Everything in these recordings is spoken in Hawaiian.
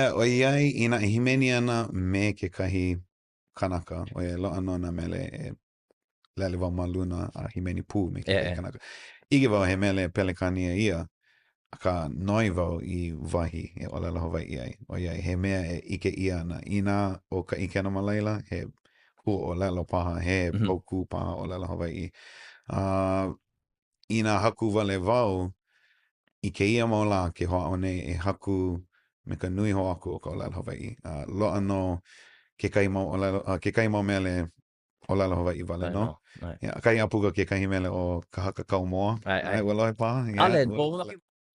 Yeah, ʻoiai inā e hīmeni ana me kekahi kanaka, ʻoiai loaʻa nō nā mele e lele wau ma luna a hīmeni pū me kekahi kanaka. ʻIke wau he mele Pelekānia ia, akā noi wau i wahi e ʻōlelo Hawaiʻi ai, ʻoiai he mea e ʻike ʻia ana. Inā ʻo ka ʻikena ma laila, he huaʻōlelo paha, he paukū paha ʻōlelo Hawaiʻi. A inā haku wale wau i kēia mau lā ke hoʻāʻo nei e haku me ka nui hou aku o ka ʻōlelo Hawaiʻi. A loaʻa nō kekahi mau ʻōlelo, kekahi mau mele ʻōlelo Hawaiʻi wale nō. Yeah, ʻakahi a puka kekahi mele ʻo Ka Haka Kaumoa. ʻAe, ua lohe paha? ʻAʻole,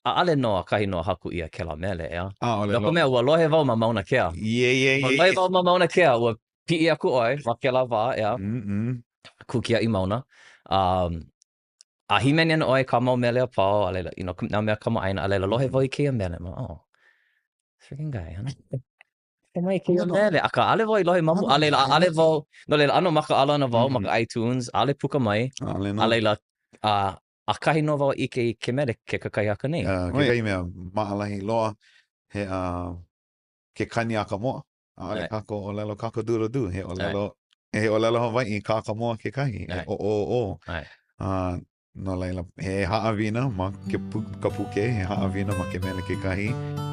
ʻaʻole nō ʻakahi nō a haku ʻia kēlā mele, ʻeā? ʻAʻole No ka mea, ua lohe wau ma Mauna Kea. Yeah, yeah, yeah. Ua lohe wau ma Mauna Kea, ua piʻi aku ʻoe ma kēlā wā, ʻeā? Mm-mm. Kū kiaʻi mauna. Um, a hīmeni ana ʻoe kāu mau mele a pau, a laila, you know, nā mea kamaʻāina, a laila, lohe wau i kēia mele, ma, oh, this freaking guy, huh? Haku mai kēia mele, akā, ʻaʻole wau i lohe ma mua, a laila, ʻaʻole wau, no laila, ʻano makaʻala ana wau ma ka iTunes, ʻaʻole puka mai. ʻAʻole nō. A laila, a, ʻakahi nō wau a ʻike i ke mele ke kakahiaka nei. Uh, kekahi mea maʻalahi loa, he, uh, ke kani a ka moa. ʻAʻole kākou ʻōlelo cock-a-doodle-doo, he ʻōlelo, he ʻōlelo Hawaiʻi kā ka moa kekahi, e ʻō-ʻō. Uh, no laila, he haʻawina ma ke, ka puke, he haʻawina ma ke mele kekahi.